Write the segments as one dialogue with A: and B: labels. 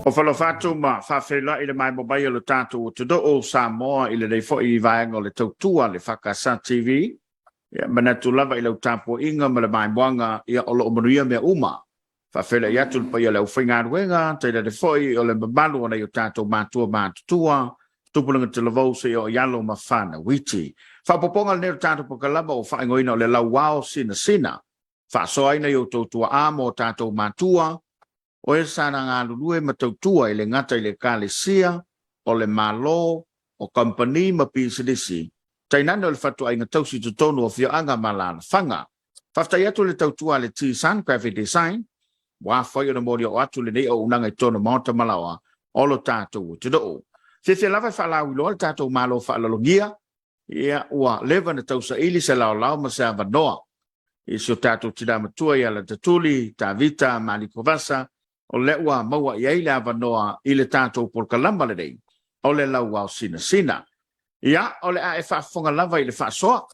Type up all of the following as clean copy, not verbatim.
A: Ofo alofa atu ma faafeiloai i le maimoa mai o le tatou atunuu o Samoa i lenei foi vaega o le tautua a le EFKS TV. Ia, manatu lava i lau tapuaiga ma le maimoaga, ia, o lo o manuia mea uma. Faafeiloai atu i le paia o le aufaigaluega, tainane foi o le mamalu o nai o tatou matua matutua, tupulaga talavou seia oo i alo ma fanau iti. Faaopoopoga lenei o le tatou polokalama ua faaigoaina o le Lauao Sinasina. Faasoa ai nai outou tuaa ma o tatou matua, o e sa galulue ma tautua e le gata i le Ekalesia, o le Malo, o kamupani ma pisinisi, tainane o le fatuaiga tausi i totonu o afioaga ma alaalafaga. Faafetai atu i le tautua a le T-Sun Graphic Design, ua afai ona molioo atu lenei auaunaga i totonu o maota ma laoa o lo tatou atunuu. Fiafia lava e faalauiloa le tatou Malo faaaloalogia, ia ua leva ona tausaili se laolao ma se avanoa i si o tatou tina matua ia Latatuli Tavita Malikovasa, o lea ua maua i ai le avanoa i le tatou polokalama lenei o le Lauao Sinasina. Ia, o le a e faafofoga lava i le faasoa.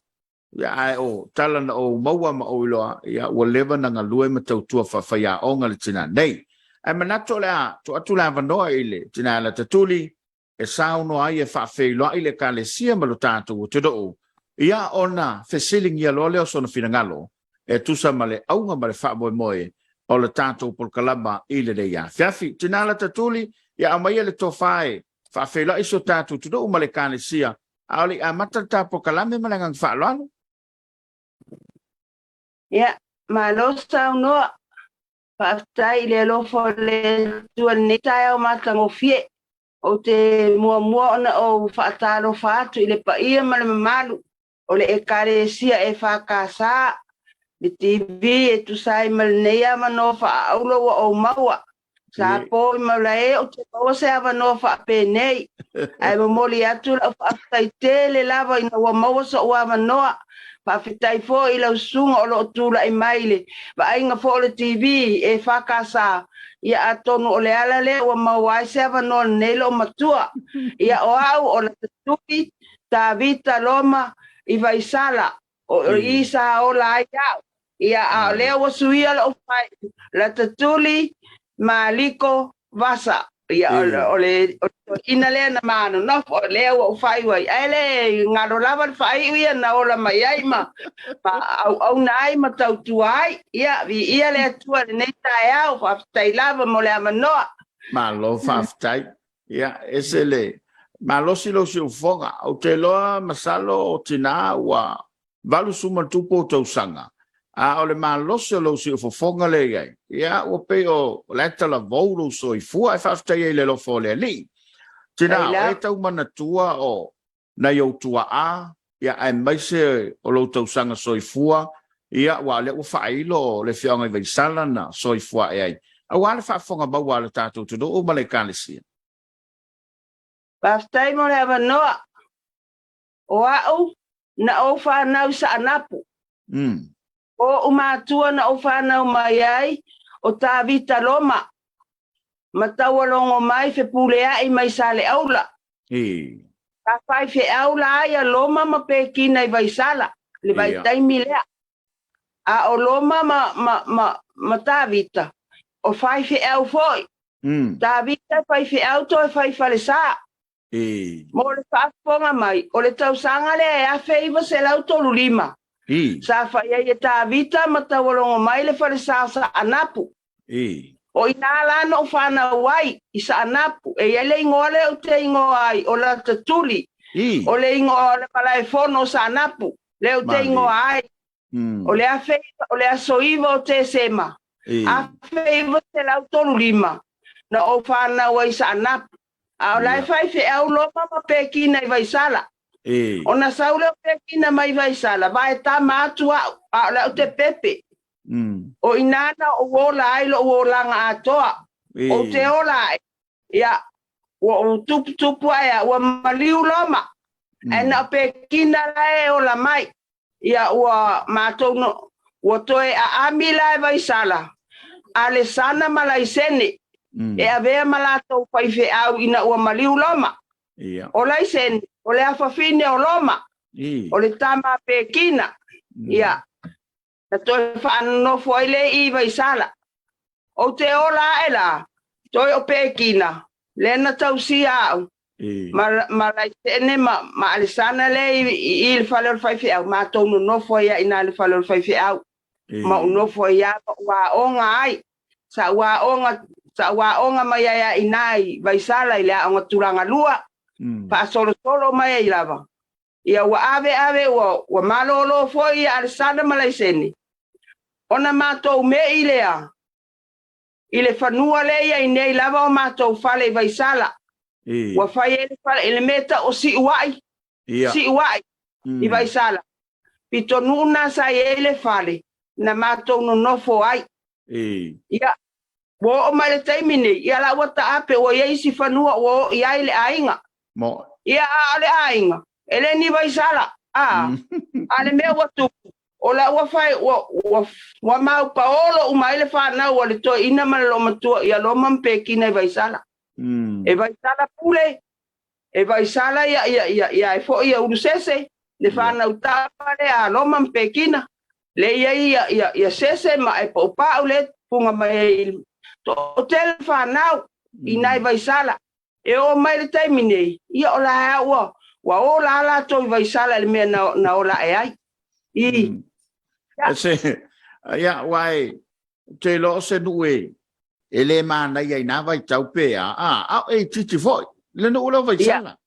A: Ia, ae o tala na ou maua ma ou iloa, ia, ua leva ona galue ma tautua faafaiaoga le tina nei. Ae manatu o le a tuu atu le avanoa i le tina ia Latatuli e saunoa ai e faafeiloai le Ekalesia ma lo tatou atunuu, ia ona fesiligia loa lea o sona finagalo e tusa ma le auga ma le faamoemoe o le tatou polokalama i lenei afiafi. Tina Latatuli, ia aumaia le tofa e faafeiloai si o tatou atunuu ma le Ekalesia a o le i amata le ta polokalame ma le agaga faaaloalo.
B: Ia, malo saunoa. Faafetai i le alofa o le Atua i lenei taeao matagofie. Ou te muamua ona ou faatalofa atu i le paia ma le mamalu o le Ekalesia EFKS, le TV e tusa ai ma lenei avanoa faaauro ua ou maua. Sa po i Maulae ou te maua se avanoa faapenei, ae momoli atu lau faafetai tele lava ina ua maua so'u avanoa. Faafetai foi i lau susuga o lo o tulai mai i le vaaiga foi o le TV EFKS, ia atonu o le ala lea ua maua ai se avanoa lenei loomatua. Ia o au o Latatuli Tavita Loma i Vaisala, o i sa ola ai au. Ia, a o lea ua suia lou faaiu, Latatuli Maliko Vasa. Ia, o le toeaina lea na ma nonofo, o lea ua ou faaiu ai. Ae le galo lava le faaiu ia na ola mai ai ma auauna ai ma tautua ai. Ia, viia le Atua i lenei taeao, faafetai lava mo le avanoa.
A: Malo faafetai. Ia, ese le malosi lou siufofoga. Ou te iloa masalo o tina ua 80 ma tupu ou tausaga, a o le malosi o lou siufofoga lea i ai, ia, ua pei o la e talavou lou soifua, ae faafetai ai i le alofa o le Alii. Tina, o e tau manatua o nai ou tuaa, ia, aemaise o lou tausaga soifua, ia, aua o lea ua faailo o le afioaga i Vaisala na soifua ae ai, aua le faafofoga maua a le tatou atunuu ma le Ekalesia.
B: Faafetai mo le avanoa. O au, na ou fanau i Saanapu. O oʻu matua na ou fanau mai ai, o Tavita Loma, ma taualogo mai Fepuleai mai Saleaula. Sa faifeau la ia Loma ma Pekina i Vaisala le vaitaimi lea. A o Loma ma, ma, ma, ma Tavita, o faifeau foi. Tavita e faifeau toe fai falesa. Mo le faafofoga mai, o le tausaga lea e 1935, sa fai ai e Tavita ma taualogo mai le falesa o Saanapu. O i ina la na ou fanau ai, i Saanapu. E i ai le igoa lea ou te igoa ai, o Latatuli. O le igoa o le malaefono o Saanapu, lea ou te igoa ai. O le afe, o le aso 9 o Tesema, 1935, na ou fanau ai i Saanapu. A o la e faifeau Loma ma Pekina i Vaisala. Ona sau lea o Pekina mai Vaisala, vaetama atu au, a o le au te pepe. O i ina na ou ola ai lou olaga atoa. Ou te ola ae, ia, ua ou tuputupu ae a, ua maliu Loma. Ae na o Pekina la e ola mai. Ia ua matou no, ua toe aami la e Vaisala, Alesana ma Laisene, e avea ma latou faifeau ina ua maliu Loma. O Laisene, o le afafine o Loma, o le tama a Pekina. Ia, na toe faanonofo ai lea i Vaisala. Ou te ola ae la, Toe o Pekina, lea na tausia au, ma, ma Laisene ma, ma Alesana lea i, i, i le fale o le faifeau, matou nonofo ai i ina i le fale o le faifeau. Ma ou nofo ai lava ma ou aoga ai. Sa ou aoga, sa ou aoga mai ai lava i ina i Vaisala i le aoga tulaga lua, faasolosolo mai ai lava. Ia ua ave ave ua, ua malolo foi ia Alesana ma Laisene, ona matou me'i lea i le fanua lea i ai nei lava o matou fale i Vaisala. Ua fai ai le fale i le mea e tau o Siuai, Siuai i Vaisala. Pitonuu na sa i ai le fale na matou nonofo ai. Ia, ua oo mai le taimi nei, ia la ua taape ua i ai isi fanua ua oo i ai le aiga. Ia, a o le aiga, e le ni Vaisala, a, a le mea ua tupu, o la ua fai, ua, ua, ua maupaolo uma ai le fanau a le toeaina ma le loomatua ia Roma ma Pekina i Vaisala. E Vaisala pule, e Vaisala ia, ia, ia, ia e foi ia Ulusese, le fanau tama lea a Roma ma Pekina, le i ai ia, ia, ia Sese ma e Paupau le punga mai ai i toatele fanau i nai Vaisala. E oo mai le taimi nei, ia o la e ua, ua ola lava latou i Vaisala i le mea na, na ola ae ai. I.
A: E se, ia, ua e, te iloa o se nuu e, e le manaia i nā vaitau pe a, a, a o e itiiti foi, le nuu lea o Vaisala.
B: Ia.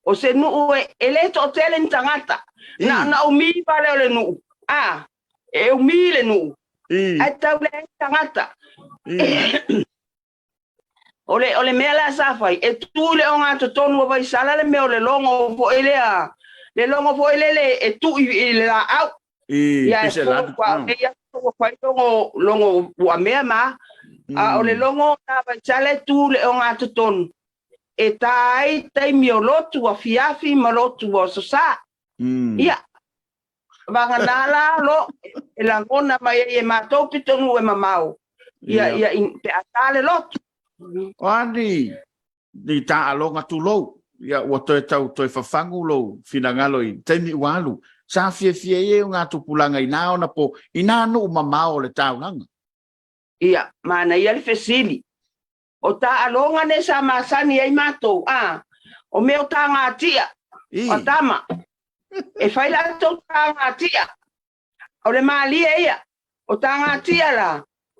B: O se nuu e, e le toatele ni tagata. Na, na umi wale o le nuu. A, e umi le nuu. Ae tau leai ni tagata. O le, o le mea la sa fai, e tu i le ogatotonu o Vaisala le mea o le logo foi lea, le logo foi lele e tui i le laau.
A: I,
B: Ia e
A: pise
B: fou,
A: lanu.
B: ua o nei aso ua fai logo, logo ua mea ma. A o le logo na Vaisala e tu i le ogatotonu, e tā ai taimi o lotu afiafi ma lotu o aso Sa. Ia, vagana la lo e lagona mai ai e matou pitonuu e mamao, ia, ia, pe a tā le lotu.
A: O a ni, ni taaloga tulou, ia ua toe tau toe fafagu lou finagalo i taimi ua alu. Sa fiafia ai o ngā tupulaga i nā ona po, i nā nuu mamao o le taulaga.
B: Ia, manaia le fesili. O taaloga nei sa masani ai matou, a, o mea o tagatia, o tama, e fai latou tagatia, o le malie ia, o tagatia la,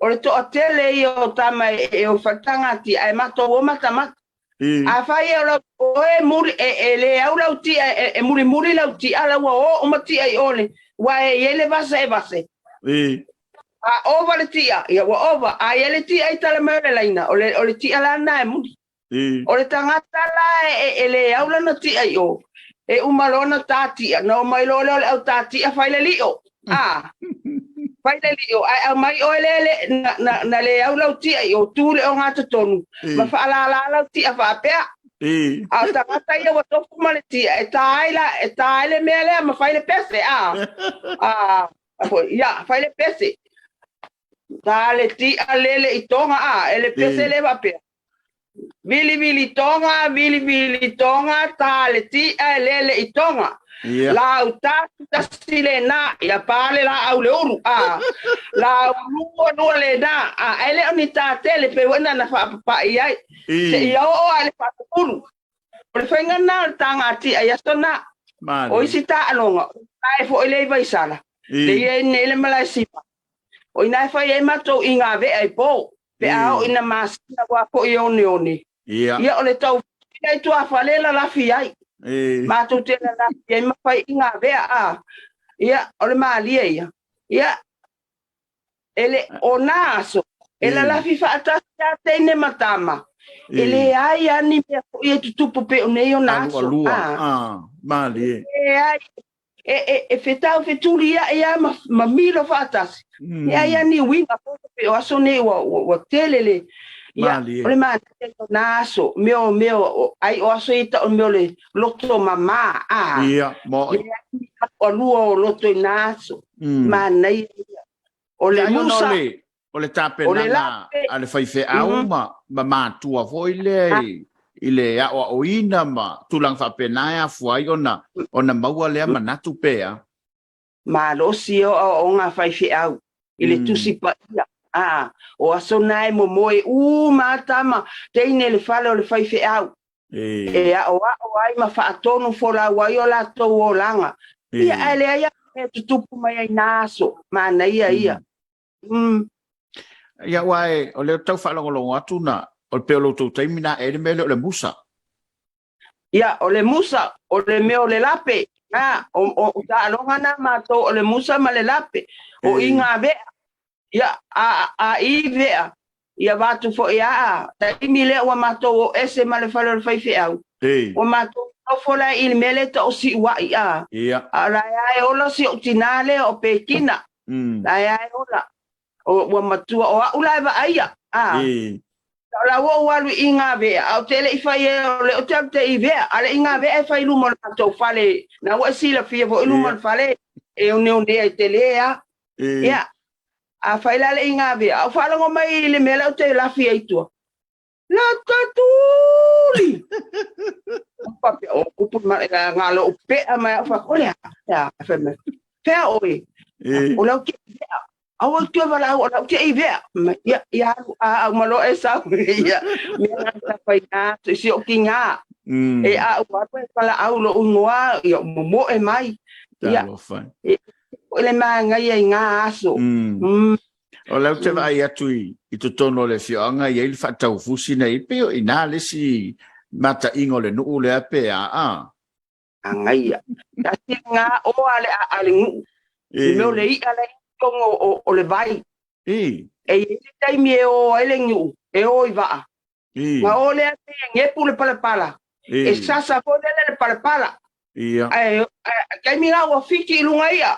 B: o le toatele ia o tama e o fai tagatia, ae matou o matamata. Afai e o lau oe muli, e le au lau tia, e mulimuli lau tia, la ua o uma tia i ole, ua e i ai le vase e vase. A ova le tia, ia ua ova. A i ai le tia i tala mai o le laina, o le, o le tia la lena e muli. O le tagata la e, e le au lana tia i o, e uma loa ona tā tia, ona omai loa lea o le au tā tia fai le lio. A, fai le lio, ae aumai oe le, le, na, na, na le au lau tia i o, tu i le ogatotonu, ma faalala lau tia faapea. A o tagata ia ua tofu ma le tia, e tā ai la, e tā ai le mea lea ma fai le pese, a. A, Ia, fai le pese. Tā le tia lele i tonga, a, e le pese le faapea. Vilivili tonga, vilivili tonga, tā le tia e lele i tonga.
A: Ia.
B: Lau tasi tasi lena, ia pā le laau le ulu, a. Lau lua lua lena, a, e le o ni tā tele pei foi na na faapapai ai. Seia oo lava i le faapupulu. O le faiga lena o le taga tia i aso na. O isi taaloga, o le malae foi lea i Vaisala, lea i ai nei le malae sima. O i ina e fai ai matou i ngā vea i po, pe a oo ina masina ua foi e oneone. Ia, o le tau fia i tuafale e lalafi ai. Matou te lalafi ai ma fai i ngā vea, a. Ia, o le malie ia. Ia, e le, o nā aso, e lalafi faatasi lava teine ma tama, e leai lava ni mea foi e tutupu pei o nei ona aso.
A: Alualua, a, malie.
B: E leai, e, e, e fetau fetuliai lava ma, ma milo faatasi. Leai lava ni uiga foi pei o aso nei ua, ua, ua tele le, ia, o le manaia o nā aso, mea o, mea o, ai o aso ia tau o mea o le loto mamā, a.
A: Ia, mo'i.
B: Leai ni alualua o loto i nā aso. Manaia ia. O le musa.
A: O le tapenaga a le faifeau ma matua foi lea i le aoaoina ma tulaga faapena e afua ai ona maua lea manatu pe a.
B: Malosi o aoaoga a faifeau i le Tusi Paia. A, o aso na e momoe uma a tama teine i le fale o le faifeau. E aʻoaʻo ai ma faatonu folau ai o latou olaga. Ia, ae leai a mea tutupu mai ai nā aso, manaia ia.
A: Ia, aua e, o lea ou te tau faalogologo atu na, o le pei o lo outou taimi na e le mea lea o le musa.
B: Ia, o le musa, o le mea o le lape, a, o, o, o taaloga na matou o le musa ma le lape, o i ngā vea, ia, a, a i vea, ia vatu foi a, taimi lea ua matou o ese ma le fale o le faifeau, ua matou nofo la i le mea lea ta o siuai, a, a o la e ola si ou tinā lea o Pekina, la e ola, o, ua matua, o au la e vaaia, a, O la ua ou alu i ngā vea, a o te le i fai e o le o te alu te i vea, a le i ngā vea e fai luma o le matou fale, na ua e silafia foi luma o le fale, e oneonea i te le a. Ia, a fai la le i ngā vea, a o faalogo mai i le mea lea o te lafi ai tua, Latatuli! Faapea, o kupu ma ngā lou pea mai au wha, ole a, a, fai mai, fea oe, o lau te i vea, Aua te walaau o lau te i vea. Ia, ia alu a au malo e sau. Ia, mea ngā ta whai ngā, tu si o ki ngā. E a au alu e whala au lo ungoa, ia momo e mai. Ia, e, o le maa ngai ai ngā aso.
A: O lau te vaai atu i, i totonu o le afioaga i ai le faataufusi nei, pei o i nā le isi mataʻiga o le nuu lea pe a, a.
B: Agaia. Tasi ngā o a le a le nuu. I mea o le iʻa la i totonu o, o le vai. E i ai le taimi e o ai le nuu, e o i vaa. Na o lea te ngepu le palapala. E sasa foi lele le palapala. Ae, ae taimi la ua fiti i luga iʻa.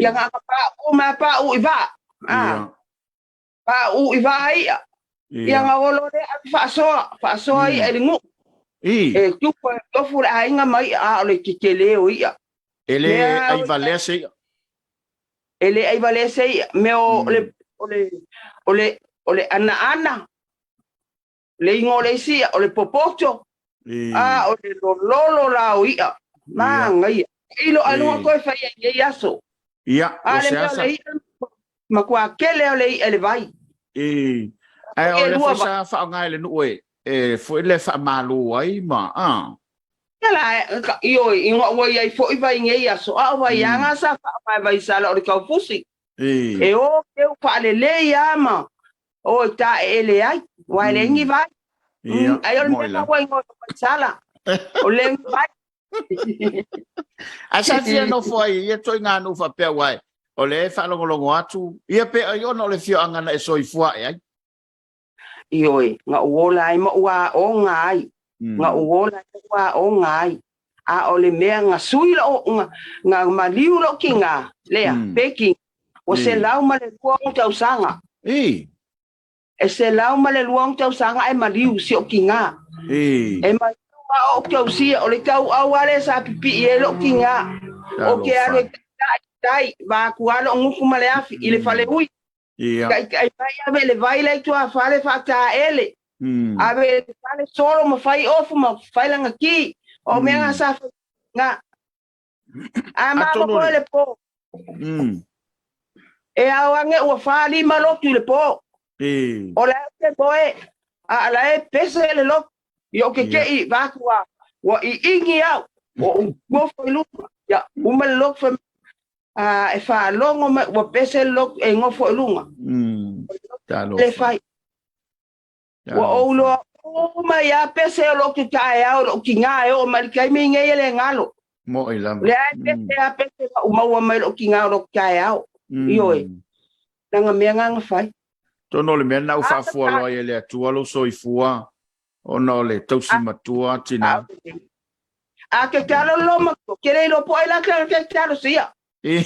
B: Ia nga ka paʻu ma paʻu i vaa. Paʻu i vaa iʻa. Ia nga olo lea ave faasoa, faasoa iʻa i le nuu. E tupu e tofu le aiga ma iʻa, a o le tetele o iʻa.
A: E le ai valea se iʻa.
B: E le ai valea se iʻa. Mea o le, o le, o le, o le anaana, le igoa o le isi iʻa, o le popoto, a o le lololo la o iʻa. Manaia. Ilo a luga koe fai ai nei aso.
A: Ia,
B: A le mea o le iʻa, matua kele o le iʻa i le vai.
A: I. Ae o le foi sa faaaoga e le nuu e, e foi le faamalo ai ma, a.
B: Ia la, ioe, ina ua i ai foi vai nei aso, a o vai aga sa faaaoga e Vaisala o le taufusi. E o keu faalelei a ma o e taeele ai, aua e leai ni vai.
A: Ia,
B: Ai o le mea na ua igoa o Vaisala, o le ni vai.
A: Ae sa fia nofo ai ia ituaiga nuu faapea aua o lea e faalogologo atu ia pe ai ona o le afioaga na e soifua ae ai.
B: Ioe, na ou ola ai ma ou aoga ai, na ou ola ai ma ou aoga ai. A o le mea na sui lou, na, na maliu lou tiga, lea, Peki, ua 126 tausaga. E 102 tausaga ae maliu si ou tiga. E maliu ma ou tausia, o le tauau lava lea sa pipii ai lou tiga. Ou te alu e taitai i tai, vaeatu lava lou gutu ma le afi i le faleui. Taitai mai ave i le vai la i tuafale faataele. Ave i le fale solo ma fai ofu ma fai lana ti. O mea na sa fai na. A ma mo le po. E ao ange ua 4-5 lotu i le po. O la e te moe, a la e pese le lotu. I o ke kei vaku a, ua i ingi au, o u nofo i luga. Ia, uma le lotu fai a e faalogo mai ua pese le lotu e nofo i luga. Le fai. Ua ou loa uma ia pese o lotu taeao lou tiga e oo mai le taimi nei e le galo.
A: Moʻi lava.
B: Lea e pese a pese ma u maua mai lou tiga o lotu taeao. Ioe. Langa mea nga na fai.
A: Atonu o le mea lena ua faafua loa ai e le Atua lou soifua ona o le tausi matua tina.
B: A ke talo lo matua, ke le iloa po o ai la ke talo sia. E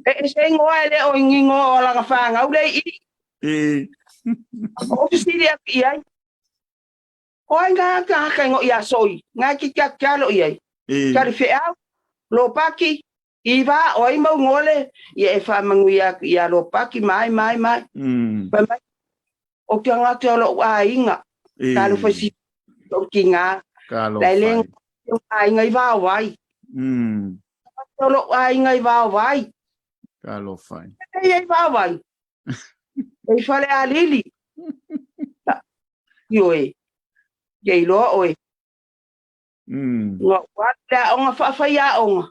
B: ese ingoa e le o ingingoa o lana whanau le i. O fesili atu i ai. O ai ngā tāhaka ingo i a soi, ngā ki kia talo i ai. Tari wheau, Lopaki, Iva, o ai mau ngole, ia e whamanui atu i a Lopaki, mai, mai, mai. Whai mai, o te angata o lou aiga, talofa i si lou tiga, la e le lou aiga i vaovai. O lou aiga i vaovai.
A: Talofa.
B: E i vaovai. E i Falealili. Ioe, ke iloa oe. Ua ou alu i le aoga faafaiaoga.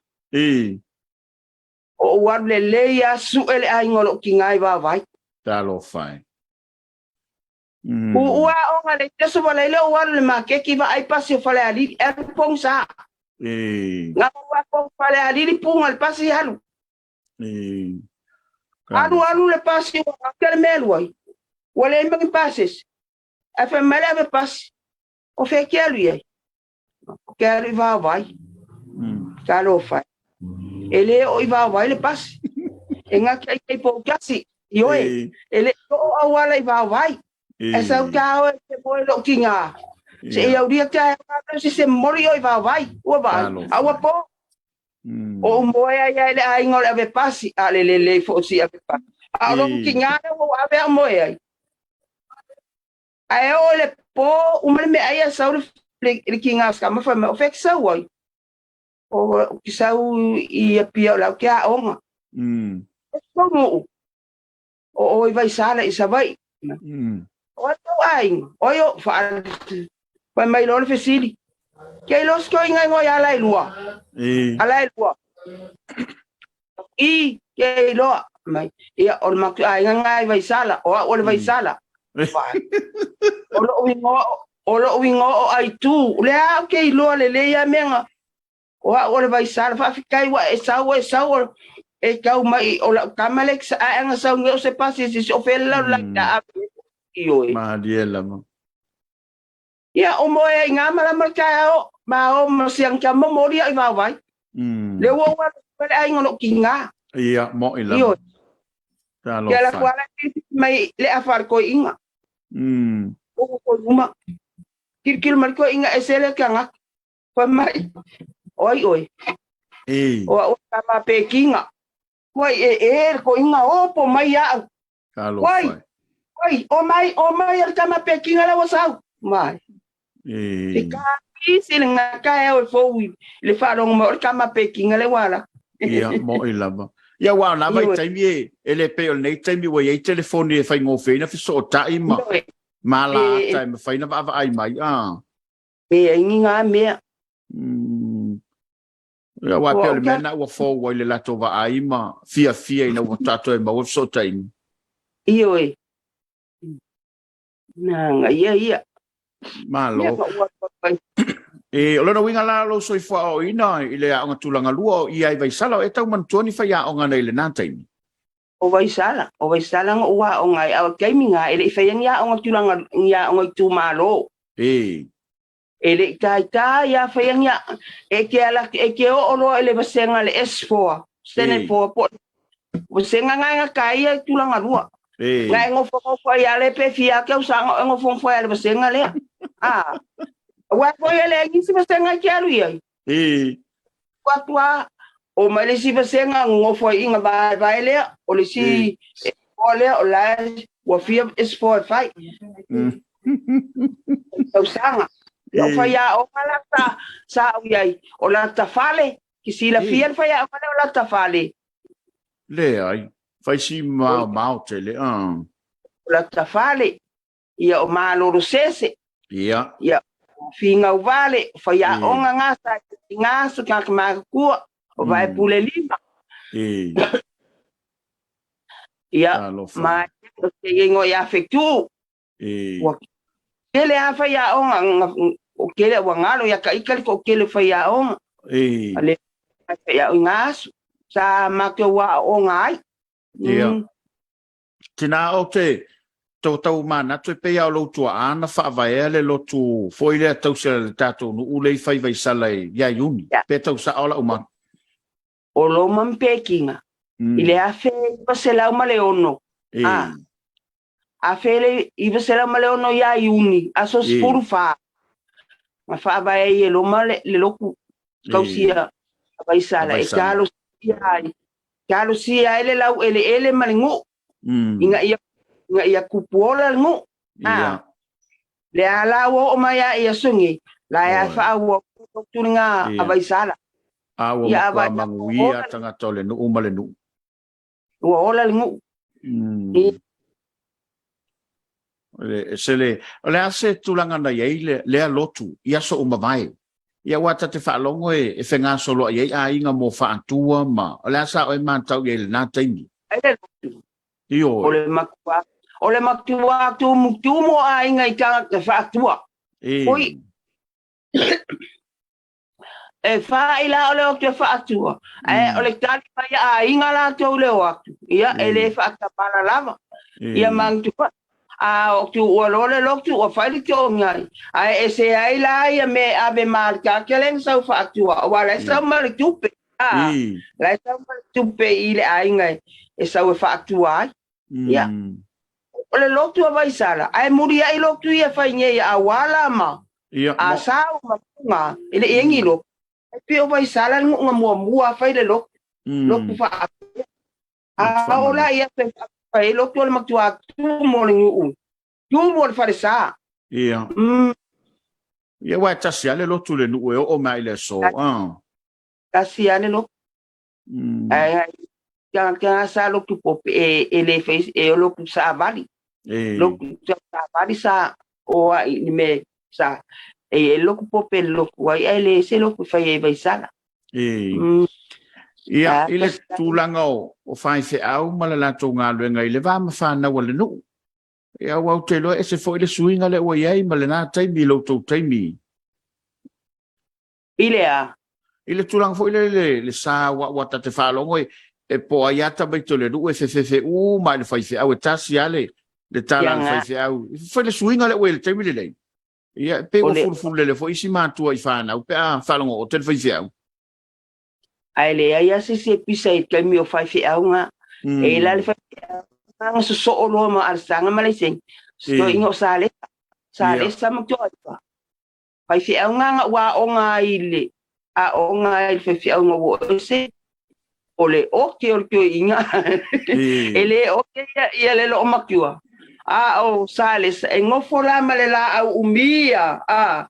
B: O ou alu lelei lava sue le aiga o lou tiga i Vaovai.
A: Talofa e.
B: Puua aoga le isi aso ua leai ou alu i le maketi vaai pasi o Falealili e alu pogisa. Gau a Falealili puga le pasi alu. Alu alu le pasi ua gata le mea alu ai. Ua leai ma ni pasese. Ae fai mai le ave pasi. O fea e te alu i ai? Ou te alu i Vaovai. Talofa e. E le oo i Vaovai le pasi. E gata i Poutasi. Ioe, e le i oo auala i Vaovai. E sau ta oe te moe lou tiga. Se i aulia taeao ave se se momoli oe i Vaovai. Ua vaai. A ua po. O ou moe ai lava i le aiga o le ave pasi, a o le lelei foi o si ave pasi. A o lou tiga lea ua ou ave au moe ai. Ae oo i le po, uma le meaai ae sau le tiga o si tama fai mai, o fea e te sau ai? Ou te sau i Apia o la ou te aoga. E tou nuu, o oe i Vaisala i Savaii. O ai tou aiga? O ai o Fai mai loa le fesili. Ke iloa se toeaina igoa ia Laelua? A Laelua. I, ke iloa. Mai. Ia, o le matou aiga lena i Vaisala. O au o le Vaisala. O lou igoa, o lou igoa o Aitu. O lea ou te iloa lelei lava mea na. O au o le Vaisala. Faafetai ua e sau, e sau, e tau mai o lau tama lea e ana sau nei o se pasi e sisi o fea le lalolagi a ave ioe.
A: Malie lava.
B: Ia, o moe ai ngā malama le taeao, ma o ma siang kia momoli au i Vaovai. Le ua ua le aiga o lou tiga.
A: Ia, mo'i lava.
B: Ioe. Kia la
A: Talofa.
B: kua la mai le afa le koiinga. O ko uma. Kilokilo mai le koiinga e sele ke angata. Fai mai, o ai oe? O au tama pekinga. Wai e e le koiinga opo mai au.
A: Talofa.
B: Wai, wai, o mai, o mai a le tama pekinga la ua sau. Mai. Te kākisi le ngaka e au e fou i le faalogo mai o le tama pekinga le ua ala.
A: Ia, mo'i lava. Ia, aua o na vaitaimi e, e le pei o lenei taimi ua i ai telefoni e faigofie ai ona fesootai ma, ma ala ata e mafai ona vaavaai mai. A.
B: E ai ni ngā mea.
A: Ia, aua e pei o le mea lena ua fou ai le latou vaai ma fiafia ina ua tatou e maua fesootaiga.
B: Ioe. Na ia ia.
A: Malo. E, o lona uiga la lou soifua aoaoina i le aoga tulaga lua o ia i Vaisala, o e tau manatua ni faiaoga nei i lena taimi?
B: O Vaisala, o Vaisala na ou aoga ai, a o le taimi na, e le i faia ni aoga tulaga, ni aoga itumalo.
A: E.
B: E le i taitā ia faia ni a, e te ala, e te oo loa i le vasega le S4, Standard 4, po o vasega na e gata ai ia i tulaga lua. Na e nofonofo ai lava le pe fia ake au saga o e nofonofo ai lava i le vasega lea. A, aua foi e leai nisi vasega e te alu i ai. Atu lava, o mai le isi vasega, nonofo ai i na vaevae lea, o le isi S4 lea, o la e ua fia S4 e fai. Tausaga. O faiaoga la sa, sa au i ai, o lata fale, ke silafia le faiaoga lea o lata fale.
A: Leai, fai si maomao tele, a.
B: O lata fale, ia o Malolo Sese,
A: Ia.
B: Ia o Figau Vale, o faiaoga nga sa i nga aso tagata matutua, o Vaepule Lima. Ia,
A: Talofa.
B: ma o te ingoa ia Fetu. Ua tele lava faiaoga, o tele ua galo ia Taita le toatele o faiaoga. A le faiaoga i nga aso, sa matou aooga ai.
A: Ia. Tina o te tau manatu e pei lava o lou tuaa na faavaea le lotu foi lea tausi a le tatou nuu lea i fai Vaisala ia Iuni. Pe tau sao lau mana?
B: O Roma ma Pekinga i le 1906, a 1906 ia Iuni, aso 14, na faavae ai e Roma le lotu tausia a Vaisala e talosia ai, talosia ai le laueleele ma le nuu ina ia ina ia tupu ola le nuu. A lea la ua oo mai lava i aso nei, la e faaauau lotu lena a Vaisala.
A: A ua matua manuia tagata o le nuu ma le nuu.
B: Ua ola le nuu.
A: E se le, o le a se tulaga na i ai le, lea lotu i aso ua mavae? Ia aua ta te faalogo e, e fegasoloai ai aiga mo Faatua ma, o le a sa oe matau i ai i lena taimi?
B: Ai le lotu.
A: Ioe.
B: O le matua, o le matua tumutumu o aiga i tagata Faatua.
A: E.
B: Oi. E fai la o le o te faatua, ae o le tali mai a aiga latou le o atu, ia e le faatamala lava. Ia manatua, a o tu ua loa le lotu ua fai le toʻogai, ae ese ai la ia mea e ave ma le takele na sau faatua, aua la e sau ma le tupe, a, la e sau ma le tupe i le aiga e sau e faatua ai. Ia, o le lotu a Vaisala, ae muliai lotu ia e fai nei a Auala ma
A: Ia,
B: a
A: mo...
B: Sau ma Fuga, e le i egi lotu. Ai pei o Vaisala le nu'uga muamua a fai le lotu, lotu faapea. A oo la i aso e fai ai lotu o le matua tumu o le nu'u, tumu o le falesa.
A: Ia. Ia, aua e tasi lava le lotu i le nu'u e oo mai i le aso, a.
B: Tasi lava le lotu. Ae tagata sa lotu pope e, e le fai e o lotu savali.
A: E.
B: Lotu savali sa o ai ni me sa e, e lotu pope lotu ai ai le se lotu fai ai vaisala.
A: E. Ia, i le tulaga o, o faifeau ma le latou galuega i le va ma fanau a le nuu. Ia, aua ou te iloa e ese foi le suiga lea ua i ai ma lena taimi i lo outou taimi.
B: I le a?
A: I le tulaga foi lele le, le sa ua, ua ta te faalogo e, e po ai a tamaiti o le nuu e fefefe uma i le faifeau e tasi a le, le tala a le faifeau. Fai le suiga lea ua i le taimi lenei. Ia, e pei ua fulufululele foi isi matua i fanau pe a faalogo ote le faifeau.
B: Ae leai lava se isi e pisa i le taimi o faifeau ga. E la le faifeau ga sosoo loa ma Alesana ma Laiseni. Toeaiina o Salesa. Salesa ma Toaiva. Faifeauga na ua aoga ai i le aoga ai i le faifeauga ua ese o le oke o le toeaina e le oke ia, ia le loomatua a o Salesa e nofo la ma le laau umi a a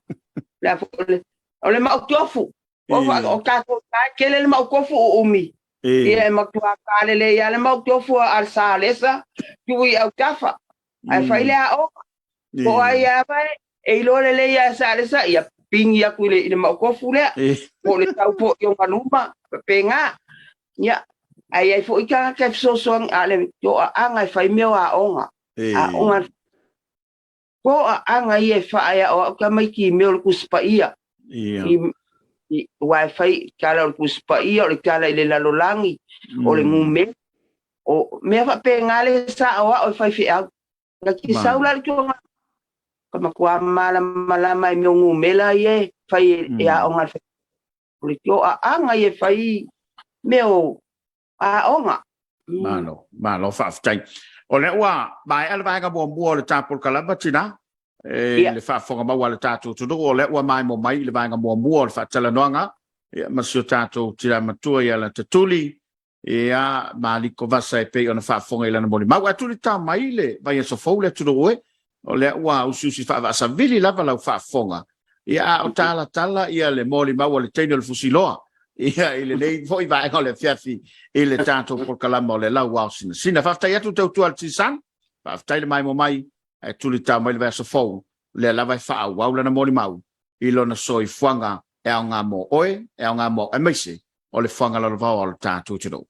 B: le a le o le mautofu o, o tatou tae tele le mautofu uumi ia e matua kalele ia le mautofu a Salesa tuu i autafa ae fai le aoga Po o ai lava e iloa lelei ia Salesa, ia pigi atu i le, i le maukofu lea, po o le tau foi o Galuma, faapena. Ia, ae i ai foi tagata e fesoasoani, a o le toaaga e fai mea o aoga. Aoga, toaaga ia e faaeaoao tamaiti i mea o le Tusi Paia. I, i, aua e fai tala o le Tusi Paia, o le tala i le lalolagi, o le numera, o mea faapena le sa aoao e faifeau. Na te sau la le tuaga ka matua malamalama i mea o numera ia e fai e aoga a le O le toaaga ia e fai mea o aoga.
A: Malo, malo faafetai. O lea ua maea le vaega muamua o le ta polokalama tina, e le faafofoga maua a le tatou atunuu, o lea ua maemo mai i le vaega muamua o le faatalanoaga ma si o tatou tina matua ia Latatuli, Ia, Maliko Vasa e pei ona faafofoga i lana molimau. Ae tulitao mai le vaiaso fou le atunuu e, o lea ua usiusi faavaasavili lava lau faafofoga. Ia, a o talatala ia le molimau a le teine o le fusiloa, ia, i lenei foi vaega o le afiafi i le tatou polokalama o le Lauao Sinasina. Faafetai atu tautua a le Tisan, faafetai le maimoa mai, ae tulitao mai le vaiaso fou, lea lava e faaauau lana molimau i lona soifuaga e aoga mo oe, e aoga mo au, aemaise o le fuaga lalovaoa o le tatou atunuu.